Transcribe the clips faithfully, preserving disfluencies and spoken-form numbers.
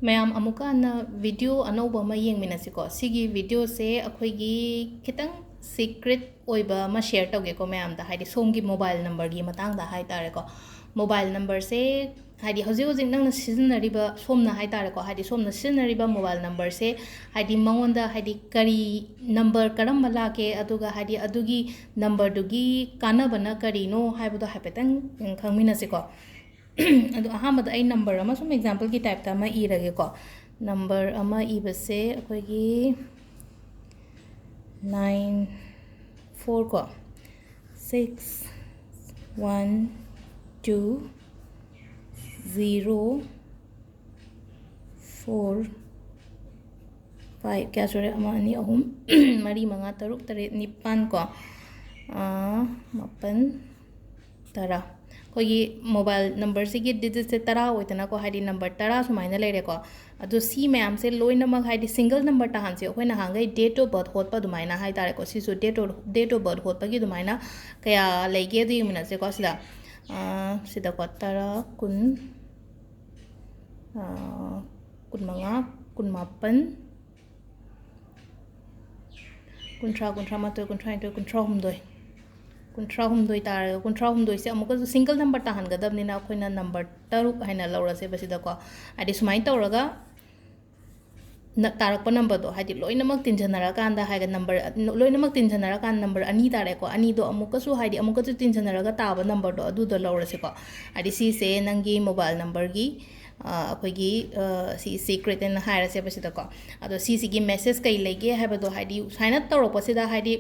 ꯃꯌꯥꯝ ꯑꯃꯨꯛꯀ ꯍꯟꯅ video ꯑꯅꯧꯕ ꯑꯃ ꯌꯦꯡꯃꯤꯟꯅꯁꯤꯀꯣ꯫ ꯁꯤꯒꯤ videoꯁꯦ ꯑꯩꯈꯣꯏꯒꯤ ꯈꯤꯇꯪ secret ꯑꯣꯏꯕ ꯑꯃ share ꯇꯧꯒꯦꯀꯣ ꯃꯌꯥꯝꯗ, ꯍꯥꯏꯗꯤ ꯁꯣꯝꯒꯤ mobile numberꯒꯤ ꯃꯇꯥꯡꯗ ꯍꯥꯏ ꯇꯥꯔꯦꯀꯣ꯫ Mobile numberꯁꯦ ꯍꯥꯏꯗꯤ ꯍꯧꯖꯤꯛ ꯍꯧꯖꯤꯛ ꯅꯪꯅ ꯁꯤꯖꯤꯟꯅꯔꯤꯕ, ꯁꯣꯝꯅ ꯍꯥꯏ ꯇꯥꯔꯦꯀꯣ, ꯍꯥꯏꯗꯤ ꯁꯣꯝꯅ ꯁꯤꯖꯤꯟꯅꯔꯤꯕ mobile numberꯁꯦ ꯍꯥꯏꯗꯤ ꯃꯉꯣꯟꯗ ꯍꯥꯏꯗꯤ ꯀꯔꯤ number ꯀꯔꯝꯕ ꯂꯥꯛꯀꯦ, ꯑꯗꯨꯒ ꯍꯥꯏꯗꯤ ꯑꯗꯨꯒꯤ numberꯗꯨꯒꯤ ꯀꯥꯟꯅꯕꯅ ꯀꯔꯤꯅꯣ ꯍꯥꯏꯕꯗꯣ ꯍꯥꯏꯐꯦꯠꯇꯪ ꯈꯪꯃꯤꯟꯅꯁꯤꯀꯣ꯫ ꯑꯗꯣ ꯑꯍꯥꯟꯕꯗ ꯑꯩ number ꯑꯃ ꯁꯨꯝ exampleꯒꯤ typeꯇ ꯑꯃ ꯏꯔꯒꯦꯀꯣ꯫ Number ꯑꯃ ꯏꯕꯁꯦ ꯑꯩꯈꯣꯏꯒꯤ nine four ꯀꯣ, six one two zero four five, ꯀꯌꯥ ꯁꯨꯔꯦ? ꯑꯃ, ꯑꯅꯤ, ꯑꯍꯨꯝ, ꯃꯔꯤ, ꯃꯉꯥ, ꯇꯔꯨꯛ, ꯇꯔꯦꯠ, ꯅꯤꯄꯥꯟ ꯀꯣ꯫ ꯑꯥ, ꯃꯥꯄꯟ, ꯇꯔꯥ꯫ ꯑꯩꯈꯣꯏꯒꯤ mobile numberꯁꯤꯒꯤ digitꯁꯦ ꯇꯔꯥ ꯑꯣꯏꯗꯅꯀꯣ, ꯍꯥꯏꯗꯤ number ꯇꯔꯥ ꯁꯨꯃꯥꯏꯅ ꯂꯩꯔꯦꯀꯣ꯫ ꯑꯗꯣ ꯁꯤ ꯃꯌꯥꯝꯁꯦ ꯂꯣꯏꯅꯃꯛ ꯍꯥꯏꯗꯤ single number ꯇꯥꯍꯟꯁꯦ꯫ ꯑꯩꯈꯣꯏ ꯅꯍꯥꯟꯈꯩ date of birth ꯍꯣꯠꯄ ꯑꯗꯨꯃꯥꯏꯅ ꯍꯥꯏ ꯇꯥꯔꯦꯀꯣ꯫ ꯁꯤꯁꯨ date of, date of birth ꯍꯣꯠꯄꯒꯤ ꯑꯗꯨꯃꯥꯏꯅ ꯀꯌꯥ ꯂꯩꯒꯦ ꯑꯗꯨ ꯌꯦꯡꯃꯤꯟꯅꯁꯦꯀꯣ ꯁꯤꯗ꯫ ꯑꯥ, ꯁꯤꯗꯀꯣ ꯇꯔꯥ, ꯀꯨꯟ, ꯑꯥ, ꯀꯨꯟꯃꯉꯥ, ꯀꯨꯟꯃꯥꯄꯟ, ꯀꯨꯟꯊ꯭ꯔꯥ, ꯀꯨꯟꯊ꯭ꯔꯥ ꯃꯥꯊꯣꯏ, ꯀꯨꯟꯊ꯭ꯔꯥ ꯅꯤꯊꯣꯏ, ꯀꯨꯟꯊ꯭ꯔꯥ ꯍꯨꯝꯗꯣꯏ꯫ ꯀꯨꯟꯊ꯭ꯔꯥ ꯍꯨꯝꯗꯣꯏ ꯇꯥꯔꯒ, ꯀꯨꯟꯊ꯭ꯔꯥ ꯍꯨꯝꯗꯣꯏꯁꯦ ꯑꯃꯨꯛꯀꯁꯨ single number ꯇꯥꯍꯟꯒꯗꯕꯅꯤꯅ ꯑꯩꯈꯣꯏꯅ number ꯇꯔꯨꯛ ꯍꯥꯏꯅ ꯂꯧꯔꯁꯦꯕ ꯁꯤꯗꯀꯣ꯫ ꯍꯥꯏꯗꯤ ꯁꯨꯃꯥꯏꯅ ꯇꯧꯔꯒ ꯅ-, ꯇꯥꯔꯛꯄ numberꯗꯣ, ꯍꯥꯏꯗꯤ ꯂꯣꯏꯅꯃꯛ ꯇꯤꯟꯁꯤꯟꯅꯔꯀꯥꯟꯗ ꯍꯥꯏꯒ number, ꯂꯣꯏꯅꯃꯛ ꯇꯤꯟꯁꯤꯟꯅꯔꯀꯥꯟꯗ number ꯑꯅꯤ ꯇꯥꯔꯦꯀꯣ꯫ ꯑꯅꯤꯗꯣ ꯑꯃꯨꯛꯀꯁꯨ, ꯍꯥꯏꯗꯤ ꯑꯃꯨꯛꯀꯁꯨ ꯇꯤꯟꯁꯤꯟꯅꯔꯒ ꯇꯥꯕ numberꯗꯣ ꯑꯗꯨꯗꯣ ꯂꯧꯔꯁꯤꯀꯣ꯫ ꯍꯥꯏꯗꯤ ꯁꯤꯁꯦ ꯅꯪꯒꯤ mobile numberꯒꯤ, ꯑ, ꯑꯩꯈꯣꯏꯒꯤ, ꯑ, ꯁꯤ secret ꯍꯥꯏꯅ ꯍꯥꯏꯔꯁꯦꯕ ꯁꯤꯗꯀꯣ꯫ ꯑꯗꯣ ꯁꯤꯁꯤꯒꯤ message ꯀꯩ ꯂꯩꯒꯦ ꯍꯥꯏꯕꯗꯣ, ꯍꯥꯏꯗꯤ ꯁꯨꯃꯥꯏꯅ ꯇꯧꯔꯛꯄꯁꯤꯗ, ꯍꯥꯏꯗꯤ,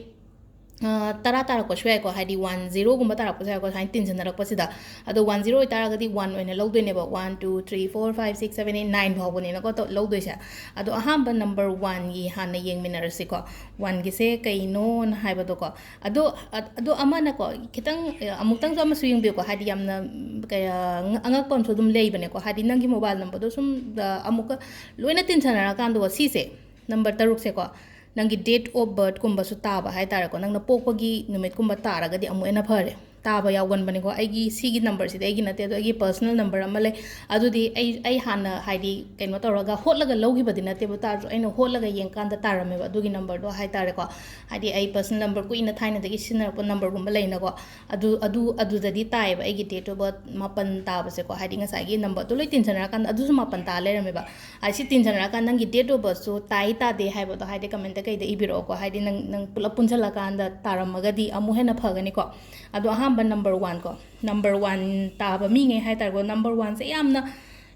ꯑ, ꯇꯔꯥ ꯇꯥꯔꯛꯄꯁꯨ ꯌꯥꯏꯀꯣ, ꯍꯥꯏꯗꯤ one zeroꯒꯨꯝꯕ ꯇꯥꯔꯛꯄꯁꯨ ꯌꯥꯏꯀꯣ, ꯁꯨꯃꯥꯏꯅ ꯇꯤꯟꯁꯤꯟꯅꯔꯛꯄꯁꯤꯗ꯫ ꯑꯗꯣ one zero ꯑꯣꯏꯇꯥꯔꯒꯗꯤ one ꯑꯣꯏꯅ ꯂꯧꯗꯣꯏꯅꯦꯕ, one two three four five six seven eight nine ꯐꯥꯎꯕꯅꯦꯅꯀꯣ ꯇꯧ-, ꯂꯧꯗꯣꯏꯁꯦ꯫ ꯑꯗꯣ ꯑꯍꯥꯟꯕ number oneꯒꯤ ꯍꯥꯟꯅ ꯌꯦꯡꯃꯤꯟꯅꯔꯁꯤꯀꯣ꯫ Oneꯒꯤꯁꯦ ꯀꯩꯅꯣꯅ ꯍꯥꯏꯕꯗꯣꯀꯣ꯫ ꯑꯗꯣ, ꯑ-, ꯑꯗꯣ ꯑꯃꯅꯀꯣ, ꯈꯤꯇꯪ, ꯑ, ꯑꯃꯨꯛꯇꯪꯁꯨ ꯑꯃꯁꯨ ꯌꯦꯡꯕꯤꯌꯨꯀꯣ, ꯍꯥꯏꯗꯤ ꯌꯥꯝꯅ, ꯎꯝ, ꯀꯌꯥ, ꯉ-, ꯑꯉꯛꯄ ꯑꯃꯁꯨ ꯑꯗꯨꯝ ꯂꯩꯕꯅꯦꯀꯣ, ꯍꯥꯏꯗꯤ ꯅꯪꯒꯤ mobile numberꯗꯣ ꯁꯨꯝ, ꯑ, ꯑꯃꯨꯛꯀ ꯂꯣꯏꯅ ꯇꯤꯟꯁꯟꯅꯔꯀꯥꯟꯗꯀꯣ, ꯁꯤꯁꯦ number ꯇꯔꯨꯛꯁꯦꯀꯣ, ꯅꯪꯒꯤ date of birthꯀꯨꯝꯕꯁꯨ ꯇꯥꯕ ꯍꯥꯏ ꯇꯥꯔꯦꯀꯣ, ꯅꯪꯅ ꯄꯣꯛꯄꯒꯤ ꯅꯨꯃꯤꯠꯀꯨꯝꯕ ꯇꯥꯔꯒꯗꯤ ꯑꯃꯨꯛ ꯍꯦꯟꯅ ꯐꯔꯦ꯫ ꯇꯥꯕ ꯌꯥꯎꯒꯟꯕꯅꯤꯀꯣ꯫ ꯑꯩꯒꯤ ꯁꯤꯒꯤ ꯅꯝꯕꯔꯁꯤꯗꯤ ꯑꯩꯒꯤ ꯅꯠꯇꯦ, ꯑꯗꯣ ꯑꯩꯒꯤ ꯄꯔꯁꯅꯦꯜ ꯅꯝꯕꯔ ꯑꯃ ꯂꯩ꯫ ꯑꯗꯨꯗꯤ ꯑꯩ, ꯑꯩ ꯍꯥꯟꯅ, ꯍꯥꯏꯗꯤ, ꯀꯩꯅꯣ ꯇꯧꯔꯒ ꯍꯣꯠꯂꯒ ꯂꯧꯈꯤꯕꯗꯤ ꯅꯠꯇꯦꯕ, ꯇꯥꯔꯁꯨ ꯑꯩꯅ ꯍꯣꯠꯂꯒ ꯌꯦꯡꯀꯥꯟꯗ ꯇꯥꯔꯝꯃꯦꯕ ꯑꯗꯨꯒꯤ ꯅꯝꯕꯔꯗꯣ ꯍꯥꯏꯇꯥꯔꯦꯀꯣ꯫ ꯍꯥꯏꯗꯤ, ꯑꯩ ꯄꯔꯁꯅꯦꯜ ꯅꯝꯕꯔ ꯀꯨꯏꯅ ꯊꯥꯏꯅꯗꯒꯤ ꯁꯤꯖꯤꯟꯅꯔꯛꯄ ꯅꯝꯕꯔꯒꯨꯝꯕ ꯂꯩꯅꯀꯣ꯫ ꯑꯗꯨ, ꯑꯗꯨ, ꯑꯗꯨꯗꯗꯤ ꯇꯥꯏꯌꯦꯕ ꯑꯩꯒꯤ date of birth ꯃꯥꯄꯟ ꯇꯥꯕꯁꯦꯀꯣ꯫ ꯍꯥꯏꯗꯤ, ꯉꯁꯥꯏꯒꯤ ꯅꯝꯕꯔꯗꯣ ꯂꯣꯏ ꯇꯤꯟꯁꯟꯅꯔꯀꯥꯟꯗ ꯑꯗꯨꯁꯨ ꯃꯥꯄꯟ ꯇꯥ ꯂꯩꯔꯝꯃꯦꯕ꯫ ꯑꯁꯤ ꯇꯤꯟꯁꯟꯅꯔꯀꯥꯟꯗ ꯅꯪꯒꯤ date of birthꯁꯨ ꯇꯥꯏ ꯇꯥꯗꯦ ꯍꯥꯏꯕꯗꯣ, ꯍꯥꯏꯗꯤ, commentꯇ ꯀꯩꯗ ꯏꯕꯤꯔꯛꯑꯣꯀꯣ꯫ ꯍꯥꯏꯗꯤ, ꯅꯪ, ꯅꯪ ꯄꯨꯂꯞ ꯄꯨꯟꯁꯜꯂꯀꯥꯟꯗ ꯇꯥꯔꯝꯃꯒꯗꯤ ꯑꯃꯨꯛ ꯍꯦꯟꯅ ꯐꯒꯅꯤꯀꯣ꯫ ꯑꯗꯣ, ꯑꯍꯥꯟꯕ number one ꯀꯣ, number one ꯇꯥꯕ ꯃꯤꯉꯩ ꯍꯥꯏꯇꯥꯔꯦꯀꯣ, number oneꯁꯦ ꯌꯥꯝꯅ,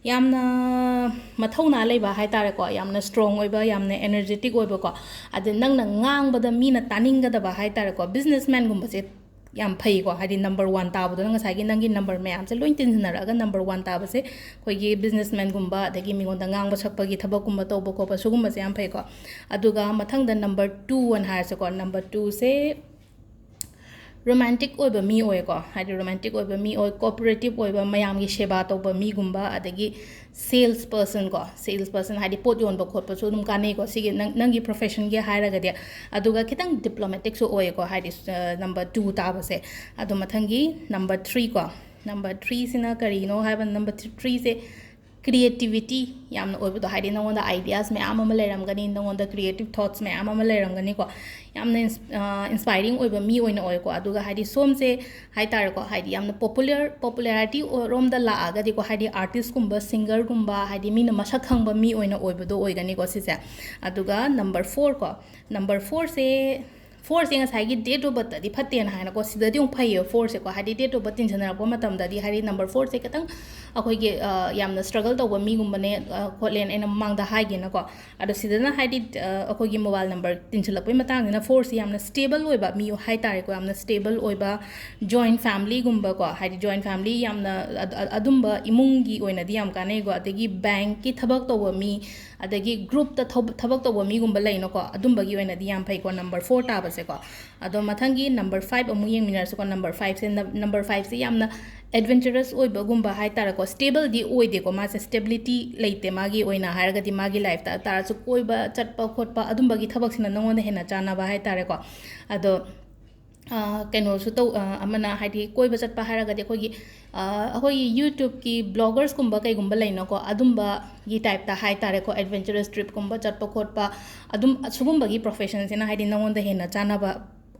ꯌꯥꯝꯅ ꯃꯊꯧꯅꯥ ꯂꯩꯕ ꯍꯥꯏꯇꯥꯔꯦꯀꯣ, ꯌꯥꯝꯅ strong ꯑꯣꯏꯕ, ꯌꯥꯝꯅ energetic ꯑꯣꯏꯕꯀꯣ꯫ ꯑꯗ ꯅꯪꯅ ꯉꯥꯡꯕꯗ ꯃꯤꯅ ꯇꯥꯅꯤꯡꯒꯗꯕ ꯍꯥꯏꯇꯥꯔꯦꯀꯣ, businessmanꯒꯨꯝꯕꯁꯦ ꯌꯥꯝ ꯐꯩꯀꯣ꯫ ꯍꯥꯏꯗꯤ, number one ꯇꯥꯕꯗꯨꯅ ꯉꯁꯥꯏꯒꯤ ꯅꯪꯒꯤ ꯅꯝꯕꯔ ꯃꯌꯥꯝꯁꯦ ꯂꯣꯏ ꯇꯤꯟꯁꯤꯟꯅꯔꯛꯑꯒ number one ꯇꯥꯕꯁꯦ ꯑꯩꯈꯣꯏꯒꯤ businessmanꯒꯨꯝꯕ, ꯑꯗꯒꯤ ꯃꯤꯉꯣꯟꯗ ꯉꯥꯡꯕ ꯁꯛꯄꯒꯤ ꯊꯕꯛꯀꯨꯝꯕ ꯇꯧꯕ ꯈꯣꯠꯄ, ꯁꯤꯒꯨꯝꯕꯁꯦ ꯌꯥꯝ ꯐꯩꯀꯣ꯫ ꯑꯗꯨꯒ ꯃꯊꯪꯗ number two ꯑꯅ ꯍꯥꯏꯔꯁꯦꯀꯣ, number twoꯁꯦ romantic ꯑꯣꯏꯕ ꯃꯤ ꯑꯣꯏꯀꯣ꯫ ꯍꯥꯏꯗꯤ, romantic ꯑꯣꯏꯕ ꯃꯤ ꯑꯣꯏ, cooperative ꯑꯣꯏꯕ, ꯃꯌꯥꯝꯒꯤ ꯁꯦꯕꯥ ꯇꯧꯕ ꯃꯤꯒꯨꯝꯕ, ꯑꯗꯒꯤ sales person ꯀꯣ, sales person ꯍꯥꯏꯗꯤ ꯄꯣꯠ ꯌꯣꯟꯕ ꯈꯣꯠꯄꯁꯨ ꯑꯗꯨꯝ ꯀꯥꯟꯅꯩꯀꯣ꯫ ꯁꯤꯒꯤ ꯅꯪ, ꯅꯪꯒꯤ professionꯒꯤ ꯍꯥꯏꯔꯒꯗꯤ꯫ ꯑꯗꯨꯒ ꯈꯤꯇꯪ diplomaticꯁꯨ ꯑꯣꯏꯌꯦꯀꯣ, ꯍꯥꯏꯗꯤ, ꯑ, number two ꯇꯥꯕꯁꯦ꯫ ꯑꯗꯣ, ꯃꯊꯪꯒꯤ number three ꯀꯣ, number threeꯁꯤꯅ ꯀꯔꯤꯅꯣ ꯍꯥꯏꯕ, number threeꯁꯦ creativity ꯌꯥꯝꯅ ꯑꯣꯏꯕꯗꯣ, ꯍꯥꯏꯗꯤ, ꯅꯉꯣꯟꯗ ideas ꯃꯌꯥꯝ ꯑꯃ ꯂꯩꯔꯝꯒꯅꯤ, ꯅꯉꯣꯟꯗ creative thoughts ꯃꯌꯥꯝ ꯑꯃ ꯂꯩꯔꯝꯒꯅꯤꯀꯣ꯫ ꯌꯥꯝꯅ ins-, ꯑ, inspiring ꯑꯣꯏꯕ ꯃꯤ ꯑꯣꯏꯅ ꯑꯣꯏꯀꯣ꯫ ꯑꯗꯨꯒ, ꯍꯥꯏꯗꯤ, ꯁꯣꯝꯁꯦ ꯍꯥꯏꯇꯥꯔꯦꯀꯣ, ꯍꯥꯏꯗꯤ, ꯌꯥꯝꯅ popular, popularity ꯔꯣꯝꯗ ꯂꯥꯛꯑꯒꯗꯤꯀꯣ, ꯍꯥꯏꯗꯤ, artistꯀꯨꯝꯕ, singerꯒꯨꯝꯕ, ꯍꯥꯏꯗꯤ, ꯃꯤꯅ ꯃꯁꯛ ꯈꯪꯕ ꯃꯤ ꯑꯣꯏꯅ ꯑꯣꯏꯕꯗꯣ ꯑꯣꯏꯒꯅꯤꯀꯣ ꯁꯤꯁꯦ꯫ ꯑꯗꯨꯒ number four ꯀꯣ, number fourꯁꯦ, fourꯁꯦ ꯉꯁꯥꯏꯒꯤ date of birthꯇꯗꯤ ꯐꯠꯇꯦꯅ ꯍꯥꯏꯅꯀꯣ, ꯁꯤꯗꯗꯤ ꯑꯃꯨꯛ ꯐꯩꯌꯦꯕ fourꯁꯦꯀꯣ꯫ ꯍꯥꯏꯗꯤ, date of birth ꯇꯤꯟꯁꯟꯅꯔꯛꯄ ꯃꯇꯝꯗꯗꯤ, ꯍꯥꯏꯗꯤ, number fourꯁꯦ ꯈꯤꯇꯪ ꯑꯩꯈꯣꯏꯒꯤ, ꯑ, ꯌꯥꯝꯅ struggle ꯇꯧꯕ ꯃꯤꯒꯨꯝꯕꯅꯦ, ꯑ, ꯈꯣꯠꯂꯦꯅ ꯑꯩꯅ ꯃꯃꯥꯡꯗ ꯍꯥꯏꯒꯦꯅꯀꯣ꯫ ꯑꯗꯣ, ꯁꯤꯗꯅ, ꯍꯥꯏꯗꯤ, ꯑ, ꯑꯩꯈꯣꯏꯒꯤ mobile number ꯇꯤꯟꯁꯤꯜꯂꯛꯄꯩ ꯃꯇꯥꯡꯁꯤꯅ fourꯁꯦ ꯌꯥꯝꯅ stable ꯑꯣꯏꯕ ꯃꯤ ꯍꯥꯏꯇꯥꯔꯦꯀꯣ, ꯌꯥꯝꯅ stable ꯑꯣꯏꯕ, joint familyꯒꯨꯝꯕꯀꯣ, ꯍꯥꯏꯗꯤ, joint family ꯌꯥꯝꯅ ꯑꯗ-, ꯑ-, ꯑꯗꯨꯝꯕ ꯏꯃꯨꯡꯒꯤ ꯑꯣꯏꯅꯗꯤ ꯌꯥꯝ ꯀꯥꯟꯅꯩꯀꯣ꯫ ꯑꯗꯒꯤ bankꯀꯤ ꯊꯕꯛ ꯇꯧꯕ ꯃꯤ, ꯑꯗꯒꯤ groupꯇ ꯊꯧꯕ-, ꯊꯕꯛ ꯇꯧꯕ ꯃꯤꯒꯨꯝꯕ ꯂꯩꯅꯀꯣ, ꯑꯗꯨꯝꯕꯒꯤ ꯑꯣꯏꯅꯗꯤ ꯌꯥꯝ ꯐꯩꯀꯣ, number four ꯇꯥꯕꯁꯦꯀꯣ꯫ ꯑꯗꯣ, ꯃꯊꯪꯒꯤ number five ꯑꯃꯨꯛ ꯌꯦꯡꯃꯤꯟꯅꯔꯁꯤꯀꯣ꯫ Number fiveꯁꯦ, ꯅ-, number fiveꯁꯦ ꯌꯥꯝꯅ adventurous ꯑꯣꯏꯕꯒꯨꯝꯕ ꯍꯥꯏꯇꯥꯔꯦꯀꯣ, stableꯗꯤ ꯑꯣꯏꯗꯦꯀꯣ, ꯃꯥꯁꯦ stability ꯂꯩꯇꯦ ꯃꯥꯒꯤ ꯑꯣꯏꯅ ꯍꯥꯏꯔꯒꯗꯤ, ꯃꯥꯒꯤ lifeꯇ ꯇꯥꯔꯁꯨ ꯀꯣꯏꯕ ꯆꯠꯄ ꯈꯣꯠꯄ ꯑꯗꯨꯝꯕꯒꯤ ꯊꯕꯛꯁꯤꯅ ꯅꯉꯣꯟꯗ ꯍꯦꯟꯅ ꯆꯥꯟꯅꯕ ꯍꯥꯏꯇꯥꯔꯦꯀꯣ꯫ ꯑꯗꯣ, ꯑ, ꯀꯩꯅꯣꯁꯨ ꯇꯧ-, ꯑ, ꯑꯃꯅ ꯍꯥꯏꯗꯤ ꯀꯣꯏꯕ ꯆꯠꯄ ꯍꯥꯏꯔꯒꯗꯤ ꯑꯩꯈꯣꯏꯒꯤ, ꯑ, ꯑꯩꯈꯣꯏꯒꯤ YouTubeꯀꯤ blogersꯀꯨꯝꯕ ꯀꯩꯒꯨꯝꯕ ꯂꯩꯅꯀꯣ, ꯑꯗꯨꯝꯕꯒꯤ typeꯇ ꯍꯥꯏ ꯇꯥꯔꯦꯀꯣ, adventurous tripꯀꯨꯝꯕ ꯆꯠꯄ ꯈꯣꯠꯄ, ꯑꯗꯨꯝ ꯁꯤꯒꯨꯝꯕꯒꯤ professionꯁꯤꯅ ꯍꯥꯏꯗꯤ ꯅꯉꯣꯟꯗ ꯍꯦꯟꯅ ꯆꯥꯟꯅꯕ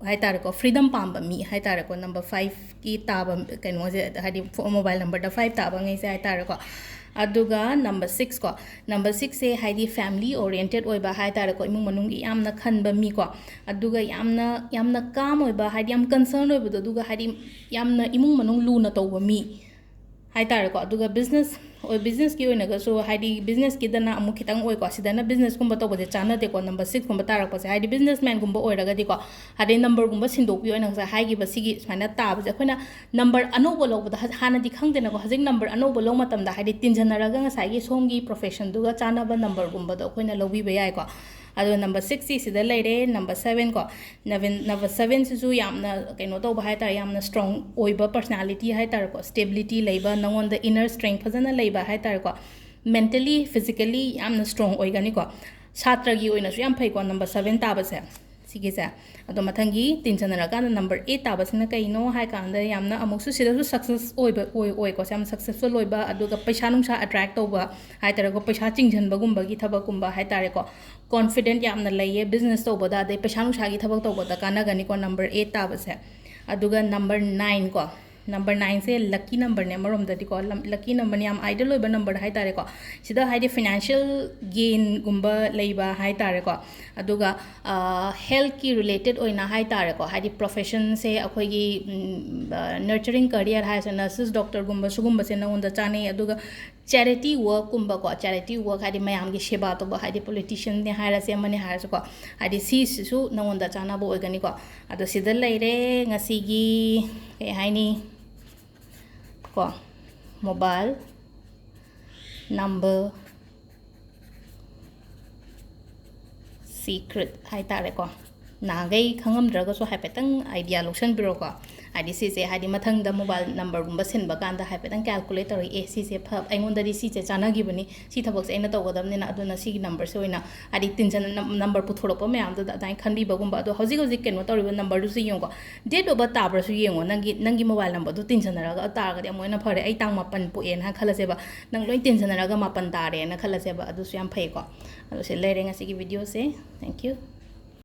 ꯍꯥꯏ ꯇꯥꯔꯦꯀꯣ, freedom ꯄꯥꯝꯕ ꯃꯤ ꯍꯥꯏ ꯇꯥꯔꯦꯀꯣ, number fiveꯀꯤ ꯇꯥꯕ ꯀꯩꯅꯣꯁꯦ, ꯍꯥꯏꯗꯤ ꯐꯣ-, mobile numberꯗ five ꯇꯥꯕ ꯉꯩꯁꯦ ꯍꯥꯏ ꯇꯥꯔꯦꯀꯣ꯫ ꯑꯗꯨꯒ number six ꯀꯣ, number sixꯁꯦ ꯍꯥꯏꯗꯤ family oriented ꯑꯣꯏꯕ ꯍꯥꯏ ꯇꯥꯔꯦꯀꯣ, ꯏꯃꯨꯡ ꯃꯅꯨꯡꯒꯤ ꯌꯥꯝꯅ ꯈꯟꯕ ꯃꯤꯀꯣ, ꯑꯗꯨꯒ ꯌꯥꯝꯅ, ꯌꯥꯝꯅ calm ꯑꯣꯏꯕ, ꯍꯥꯏꯗꯤ ꯌꯥꯝ concern ꯑꯣꯏꯕꯗꯣ, ꯑꯗꯨꯒ ꯍꯥꯏꯗꯤ ꯌꯥꯝꯅ ꯏꯃꯨꯡ ꯃꯅꯨꯡ ꯂꯨꯅ ꯇꯧꯕ ꯃꯤ ꯍꯥꯏ ꯇꯥꯔꯦꯀꯣ꯫ ꯑꯗꯨꯒ business ꯑꯣꯏ-, businessꯀꯤ ꯑꯣꯏꯅꯒꯁꯨ, ꯍꯥꯏꯗꯤ businessꯀꯤꯗꯅ ꯑꯃꯨꯛ ꯈꯤꯇꯪ ꯑꯣꯏꯀꯣ, ꯁꯤꯗꯅ businessꯀꯨꯝꯕ ꯇꯧꯕꯁꯦ ꯆꯥꯟꯅꯗꯦꯀꯣ, number sixꯀꯨꯝꯕ ꯇꯥꯔꯛꯄꯁꯦ, ꯍꯥꯏꯗꯤ businessmanꯒꯨꯝꯕ ꯑꯣꯏꯔꯒꯗꯤꯀꯣ, ꯍꯥꯏꯗꯤ numberꯒꯨꯝꯕ ꯁꯤꯟꯗꯣꯛꯄꯤ ꯑꯣꯏꯅ ꯉꯁꯥꯏ ꯍꯥꯏꯈꯤꯕ ꯁꯤꯒꯤ ꯁꯨꯃꯥꯏꯅ ꯇꯥꯕꯁꯦ, ꯑꯩꯈꯣꯏꯅ number ꯑꯅꯧꯕ ꯂꯧꯕꯗ ꯍ-, ꯍꯥꯟꯅꯗꯤ ꯈꯪꯗꯦꯅꯀꯣ, ꯍꯧꯖꯤꯛ number ꯑꯅꯧꯕ ꯂꯧ ꯃꯇꯝꯗ ꯍꯥꯏꯗꯤ ꯇꯤꯟꯖꯟꯅꯔꯒ ꯉꯁꯥꯏꯒꯤ ꯁꯣꯝꯒꯤ professionꯗꯨꯒ ꯆꯥꯟꯅꯕ numberꯒꯨꯝꯕꯗꯣ ꯑꯩꯈꯣꯏꯅ ꯂꯧꯕꯤꯕ ꯌꯥꯏꯀꯣ꯫ ꯑꯗꯣ number sixꯁꯤ ꯁꯤꯗ ꯂꯩꯔꯦ, number seven ꯀꯣ꯫ Number sevenꯁꯤꯁꯨ ꯌꯥꯝꯅ ꯀꯩꯅꯣ ꯇꯧꯕ ꯍꯥꯏ ꯇꯥꯔꯦ, ꯌꯥꯝꯅ strong ꯑꯣꯏꯕ personality ꯍꯥꯏ ꯇꯥꯔꯦꯀꯣ, stability ꯂꯩꯕ, ꯅꯉꯣꯟꯗ inner strength ꯐꯖꯅ ꯂꯩꯕ ꯍꯥꯏ ꯇꯥꯔꯦꯀꯣ, mentally, physically ꯌꯥꯝꯅ strong ꯑꯣꯏꯒꯅꯤꯀꯣ꯫ ꯁꯥꯇ꯭ꯔꯒꯤ ꯑꯣꯏꯅꯁꯨ ꯌꯥꯝ ꯐꯩꯀꯣ, number seven ꯇꯥꯕꯁꯦ, ꯁꯤꯒꯤꯁꯦ꯫ ꯑꯗꯣ ꯃꯊꯪꯒꯤ ꯇꯤꯟꯁꯟꯅꯔꯀꯥꯟꯗ number eight ꯇꯥꯕꯁꯤꯅ ꯀꯩꯅꯣ ꯍꯥꯏ ꯀꯥꯟꯗ, ꯌꯥꯝꯅ ꯑꯃꯨꯛꯁꯨ ꯁꯤꯗꯁꯨ success ꯑꯣꯏꯕ, ꯑꯣꯏ-, ꯑꯣꯏꯀꯣ, ꯌꯥꯝ successful ꯑꯣꯏꯕ, ꯑꯗꯨꯒ ꯄꯩꯁꯥ ꯅꯨꯡꯁꯥ attract ꯇꯧꯕ ꯍꯥꯏ ꯇꯥꯔꯦꯀꯣ, ꯄꯩꯁꯥ ꯆꯤꯡꯁꯤꯟꯕꯒꯨꯝꯕꯒꯤ ꯊꯕꯛꯀꯨꯝꯕ ꯍꯥꯏ ꯇꯥꯔꯦꯀꯣ, confident ꯌꯥꯝꯅ ꯂꯩꯌꯦ business ꯇꯧꯕꯗ, ꯑꯗꯩ ꯄꯩꯁꯥ ꯅꯨꯡꯁꯥꯒꯤ ꯊꯕꯛ ꯇꯧꯕꯗ ꯀꯥꯟꯅꯒꯅꯤꯀꯣ, number eight ꯇꯥꯕꯁꯦ꯫ ꯑꯗꯨꯒ number nine ꯀꯣ, number nineꯁꯦ lucky numberꯅꯦ ꯑꯃꯔꯣꯝꯗꯗꯤꯀꯣ, ꯂꯝ-, lucky numberꯅꯦ, ꯌꯥꯝ idle ꯑꯣꯏꯕ number ꯍꯥꯏ ꯇꯥꯔꯦꯀꯣ꯫ ꯁꯤꯗ ꯍꯥꯏꯗꯤ financial gainꯒꯨꯝꯕ ꯂꯩꯕ ꯍꯥꯏ ꯇꯥꯔꯦꯀꯣ꯫ ꯑꯗꯨꯒ, ꯑ, healthꯀꯤ related ꯑꯣꯏꯅ ꯍꯥꯏ ꯇꯥꯔꯦꯀꯣ, ꯍꯥꯏꯗꯤ professionꯁꯦ ꯑꯩꯈꯣꯏꯒꯤ, ꯎꯝ, ꯑ, nurturing career ꯍꯥꯏꯔꯁꯨ nurses, doctorꯒꯨꯝꯕ ꯁꯤꯒꯨꯝꯕꯁꯦ ꯅꯉꯣꯟꯗ ꯆꯥꯅꯩ꯫ ꯑꯗꯨꯒ charity workꯀꯨꯝꯕꯀꯣ, charity work ꯍꯥꯏꯗꯤ ꯃꯌꯥꯝꯒꯤ ꯁꯦꯕꯥ ꯇꯧꯕ, ꯍꯥꯏꯗꯤ politicianꯅꯦ ꯍꯥꯏꯔꯁꯦ, ꯑꯃꯅꯦ ꯍꯥꯏꯔꯁꯨꯀꯣ, ꯍꯥꯏꯗꯤ ꯁꯤꯁꯤꯁꯨ ꯅꯉꯣꯟꯗ ꯆꯥꯟꯅꯕ ꯑꯣꯏꯒꯅꯤꯀꯣ꯫ ꯑꯗꯣ ꯁꯤꯗ ꯂꯩꯔꯦ ꯉꯁꯤꯒꯤ, ꯀꯩ ꯍꯥꯏꯅꯤ, ꯀꯣ, mobile number secret ꯍꯥꯏ ꯇꯥꯔꯦꯀꯣ꯫ ꯅꯍꯥꯟꯈꯩ ꯈꯪꯉꯝꯗ꯭ꯔꯒꯁꯨ ꯍꯥꯏꯐꯦꯠꯇꯪ idea ꯂꯧꯁꯟꯕꯤꯔꯣꯀꯣ꯫ ꯍꯥꯏꯗꯤ ꯁꯤꯁꯦ, ꯍꯥꯏꯗꯤ ꯃꯊꯪꯗ mobile numberꯒꯨꯝꯕ ꯁꯤꯟꯕ ꯀꯥꯟꯗ ꯍꯥꯏꯐꯦꯠꯇꯪ calculate ꯇꯧꯔꯒ, "ꯑꯦ, ꯁꯤꯁꯦ ꯐ-, ꯑꯩꯉꯣꯟꯗꯗꯤ ꯁꯤꯁꯦ ꯆꯥꯟꯅꯈꯤꯕꯅꯤ, ꯁꯤ ꯊꯕꯛꯁꯦ ꯑꯩꯅ ꯇꯧꯒꯗꯕꯅꯤꯅ, ꯑꯗꯨꯅ ꯁꯤꯒꯤ numberꯁꯦ ꯑꯣꯏꯅ", ꯍꯥꯏꯗꯤ ꯇꯤꯟꯖꯟ-, number ꯄꯨꯊꯣꯔꯛꯄ ꯃꯌꯥꯝꯗꯨꯗ ꯑꯗꯨꯃꯥꯏꯅ ꯈꯟꯕꯤꯕꯒꯨꯝꯕ꯫ ꯑꯗꯣ ꯍꯧꯖꯤꯛ ꯍꯧꯖꯤꯛ ꯀꯩꯅꯣ ꯇꯧꯔꯤꯕ numberꯗꯨꯁꯨ ꯌꯦꯡꯉꯨꯀꯣ, date of birth ꯇꯥꯕ꯭ꯔꯁꯨ ꯌꯦꯡꯉꯣ, ꯅꯪꯒꯤ, ꯅꯪꯒꯤ mobile numberꯗꯨ ꯇꯤꯟꯖꯟꯅꯔꯒ ꯇꯥꯔꯒꯗꯤ ꯑꯃꯨꯛ ꯍꯦꯟꯅ ꯐꯔꯦ꯫ ꯑꯩ ꯇꯥꯡ ꯃꯥꯄꯟ ꯄꯣꯛꯑꯦꯅ ꯈꯜꯂꯁꯦꯕ, ꯅꯪ ꯂꯣꯏ ꯇꯤꯟꯖꯟꯅꯔꯒ ꯃꯥꯄꯟ ꯇꯥꯔꯦꯅ ꯈꯜꯂꯁꯦꯕ, ꯑꯗꯨꯁꯨ ꯌꯥꯝ ꯐꯩꯀꯣ꯫ ꯑꯗꯣ ꯁꯤ ꯂꯩꯔꯦ ꯉꯁꯤꯒꯤ videoꯁꯦ꯫ Thank you꯫